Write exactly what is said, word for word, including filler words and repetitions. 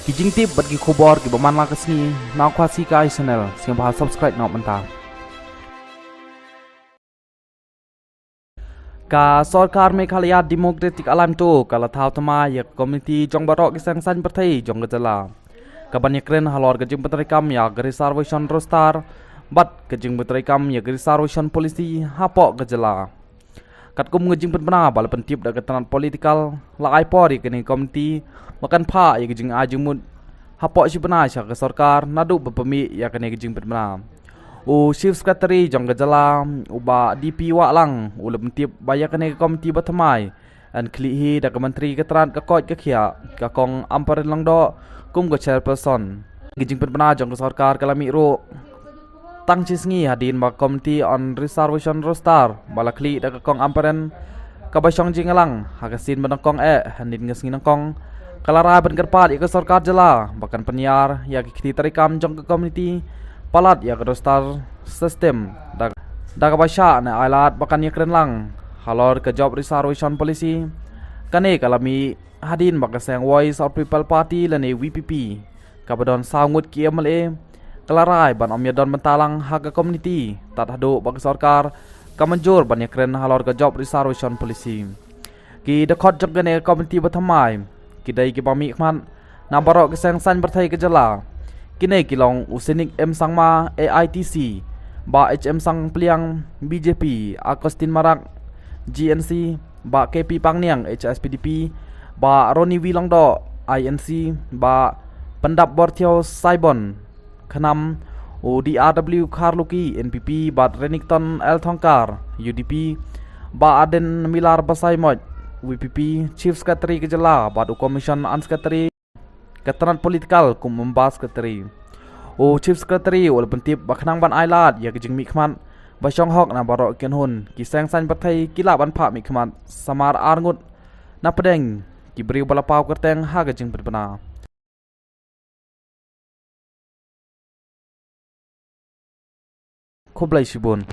Ki jingtip bad ki khubor kiba man la ka sngi na Khasi Kai Channel, sngewbha subscribe noh mynta. Ka sorkar Meghalaya Democratic Alliance ka la thaw thymmai ïa ka komiti jong baroh ki seng saiñ pyrthei jong ka jylla, kaban ïakren halor ka jingpyntreikam ïa ka reservation roster bad ka jingpyntreikam ïa ka reservation policy hapoh ka jylla. Katkum ka jingpynbna ba la pyntip da ka tnat political, la ai por ïa kane ka komiti ba kan phah ïa ka jingai jingmut hapoh shi bnai sha ka sorkar naduh ba pynmih ïa kane ka jingpynbna. U Chief Secretary jong ka jylla, u Bah D P Wahlang, u la pyntip ba ïa kane ka komiti ba thymmai yn khlieh hi da ka Myntri ka tnat ka koit ka khiah, ka Kong Ampareen Lyngdoh, kum ka chairperson. Ka jingpynbna jong ka sorkar ka la mih ruh tang shi sngi hadien ba ka Committee on Reservation Roster ba la khlieh da ka Kong Ampareen, kaba shong jingïalang ha ka sien ba nyngkong eh hynnin ka sngi nyngkong, ka la rai ban kyrpad ïa ka sorkar jylla ba kan pynïar ïa ki kti treikam jong ka komiti palat ïa ka roster system da, da kaba shah ne ailad ba kan ïakren lang halor ka job reservation policy. Kane ka la mih hadien ba ka seng Voice of People Party lane V P P, kaba don saw ngut ki M L A, ka la rai ban ym ïadon bynta lang ha ka komiti tad haduh ba ka sorkar ka mynjur ban ïakren halor ka job reservation policy. Ki dkhot jong kane ka komiti ba thymmai ki dei kiba mihkhmat na baroh ki seng saiñ pyrthei ka jylla. Kine ki long u Sainik M Sangma, A I T C, Bah H M Sangpliang, B J P, Augustine Marak, G N C, Bah K P Pangniang, H S P D P, Bah Ronnie V Lyngdoh, I N C, Bah Pyndapborthiaw Saibon, KHNAM, u D R W Kharluki, N P P, bad Renikton L Thongkar, U D P, Bah Ardent Miller Basaiawmoit, V P P, Chief Secretary ka jylla bad u Commission and Secretary ka tnat political kum u Member Secretary. U Chief Secretary u la pyntip ba khnang ban ailad ïa ka jingmihkhmat ba shong hok na baroh ki kynhun, ki seng saiñ pyrthei ki lah ban phah mihkhmat samar ar ngut na pdeng ki briew ba la paw kyrteng ha ka jingpynbna. Khublei shibun.